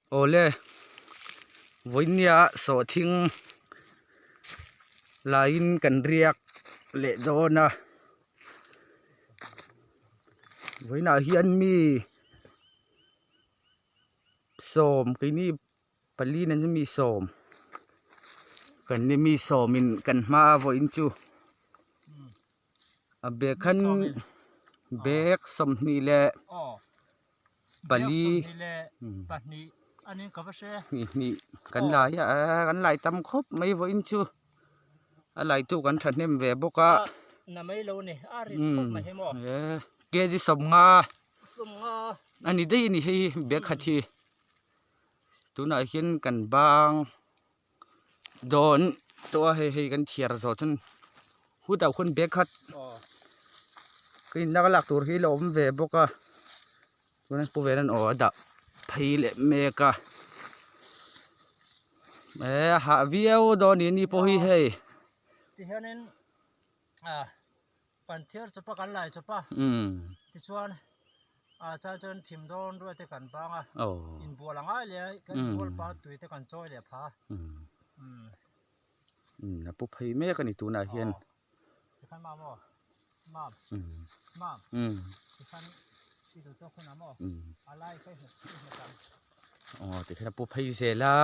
Awle vawinia sawhthing laiin kan riak leh dawn a vawiinah hian mi sawm keini pali nen chuan mi sawm kan ni mi sawmin kan hma vawiin chu a bag khan bag sawmhnih leh pali hnih hnih kan lai a eee kan lai tam khawp mai vawiin chu a laitu kan thahnem ve bawk a eee kg sawmnga a ni daih a ni hei bag khat hi tunah hian kan bang dawn tawh a hei hei kan thiar zawh chuan hutah khuan bag khat ka inna ka lak tur hi la awm ve bawk a chuan pu velan aw a dah phei leh mek a eh a hah viau dawn a ni pawh hi hei. Tihianin ah kan thiar chawp a kan lai chawp a tichuan ah chang chuan thim dawn ruai te kan bang a inbual a ngai leh a kan inbual pa tui te kan chawi leh pha a pu phei mek a ni tunah hian tikhan mam aw mam mam tikhan i duh tawk hunah maw a lai kha i hmu ang aw tikhan a pu phei zel a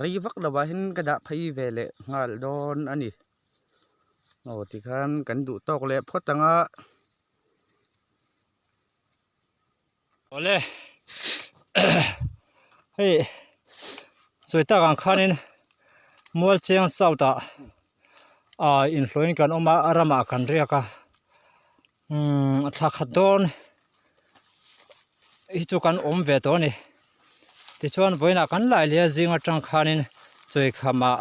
rei vak lovah hian ka dah phei ve leh nghal dawn a ni. Aw tikhan kan duh tawk leh phawt ang a. Awle hei sawi tak ang khanin Mualcheng South ah ah inhlawhin kan awm a a ramah kan riak a umm thla khat dawn hi chu kan awm ve tawh a ni. Tichuan vawiinah kan lai leh a zing atang khanin chawikhamah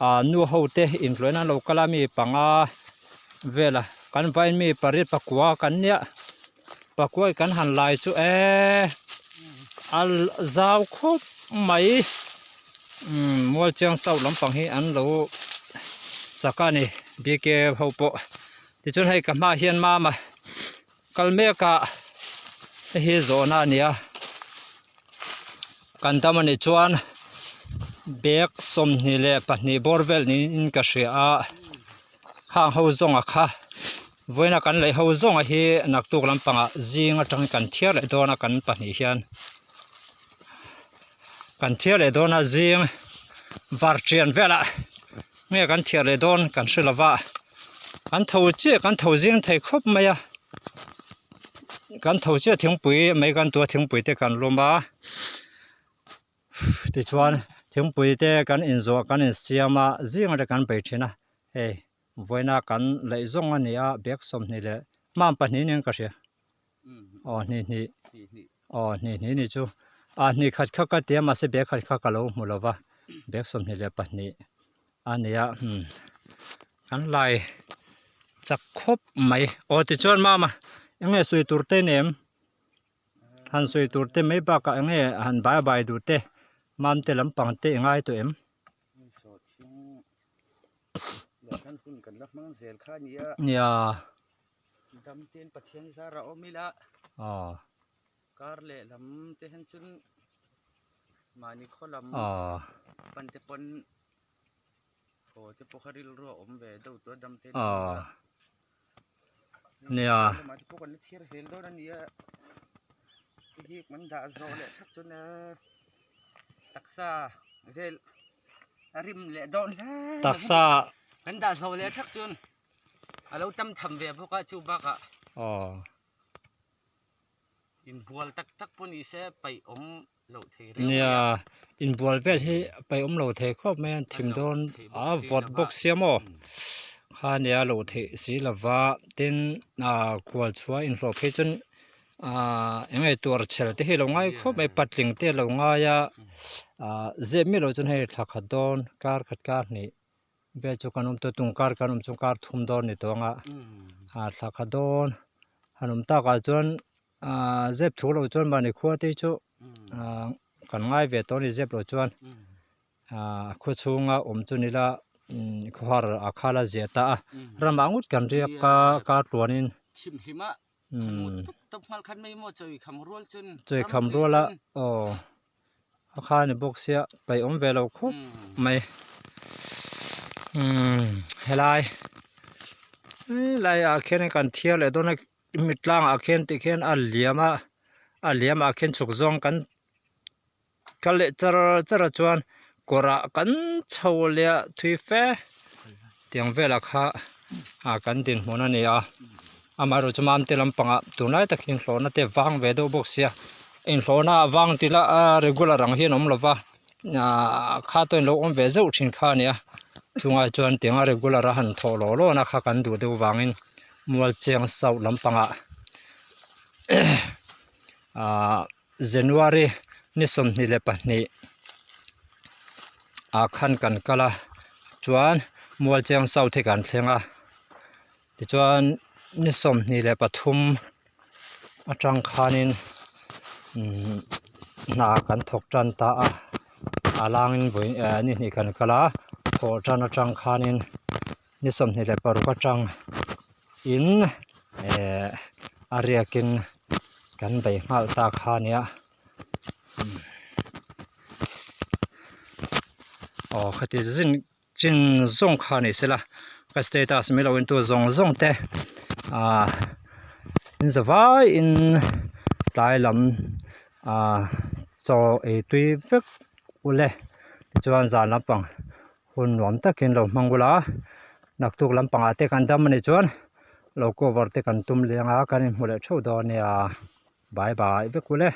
ah nu ho te inhlawhin an lo kal a mi panga vela kan vain mi pariat pakua kan nia pakua kan han lai chu eee a zau khawp mai umm mualchiang south lampang hi an lo chak a ni bk ho pawh tichuan hei ka hmaah hian mama. Kal mek a hei hi zawhna a ni a kan dam a nih chuan bag 22 bawr vel niin ka hria a khang ho zawnga kha vawiina kan lei ho zawnga hi naktuk lampangah zing atangin kan thiar leh dawn a kan pahnih hian kan thiar leh dawn a zing vartian velah nge kan thiar leh dawn kan hre lova kan tho chiah kan tho zing thei khawp mai a kan tho chiah thingpui mai kan tua thingpui te kan lawm a tichuan thingpui te kan inzawh kan insiam a zing atang kan bei thin a hei vawiina kan laih zawng a ni a bag 20 leh hman pahnih niin ka hria aw hnih hnih aw hnih hnih ni chu a hnih khat kha ka ti a mahse bag khat kha ka lo hmu lo va bag 22 a ni a umm kan lai chak khawp mai aw tichuan mama eng nge sawi tur te nem han sawi tur te mai bakah eng nge han bai bai duh te mam te lampang te i ngai tawh em. Nia. Dam ten Pathian zar a awm ila. Aw. Kar leh lam te hian chun mahni khaw lam Aw. pan te pawn haw te pawh kha rilru a awm ve deuh tawh a dam ten. Aw. Nia. Lamah te pawh kan la chhiar zel dawn a nia. Hei hi kan dah zawh leh thak chuan taksa vel a rim leh dawn hle. Taksa. Kan dah zawh leh thak chuan. A lo tam tham ve bawk a chu bakah aw inbual tak tak pawh ni se paih awm loh thei reuh mai a. Nia inbual vel hi paih awm lo thei khawp mai a thim dawn a vawt bawk sia maw kha nia loh theih si lova tin ah khual chhuah inhlawh phei chuan ah eng nge tuar chhel te hi a lo ngai khawp mai patling te a lo ngai a ah zep miah loh chuan hei thla khat dawn kar khat kar hnih. Vel chu kan awm tawh tung kar kan awm chu kar thum dawn ni tawh ang a ah thla khat dawn han awm takah chuan ah zep thu loh chuan mahni khua te hi chu ah kan ngai ve tawh a ni zep loh chuan ah khua chhunga awm chu ni ila umm khawhar a khal a zia ta a ramah ngawt kan riak a kar tluanin umm chawi kham rual a aw. A kha a ni bawk sia paih awm ve lo khawp mai umm helai helai ah khian kan thiar leh dawn a mi tlangah khian tikhian a liam a a liam ah khian chhuk zawng kan kal leh char char a chuan kawr ah kan chho leh a thui fe tiang velah kha ah kan dinhmun a ni a. Amaherawhchu chu Mamte lampangah tunlai tak hian hlawhna te vang ve deuh bawk sia inhlawhna a vang tih lah a regular ang hian a awm lova ahh kha tawh in lo awm ve zeuh thin kha a nia chungah chuan tiang a regular a han thawh lawh lawh na kha kan duh deuh vangin Mualcheng south lampangah ahh January ni 22 ah khan kan kal a chuan Mualcheng south hi kan thleng a. Tichuan ni 23 atang khanin umm hna kan thawk tan ta a a langin vawi eh ni hnih kan kal a thawh tan atang khanin ni 26 atang in eh a riakin kan bei nghal ta kha nia aw khati zin. Chin zawng kha ni sela ka status mai lo in tu zawng zawng te ah in za vai in tlai lam ah chaw ei tui vek ule tichuan zan lampang hun nuam takin lo hmang ula naktuk lampangah te kan dam anih chuan lo cover te kan tum leng a kan inhmu leh theuh dawn nia bye bye vek ule.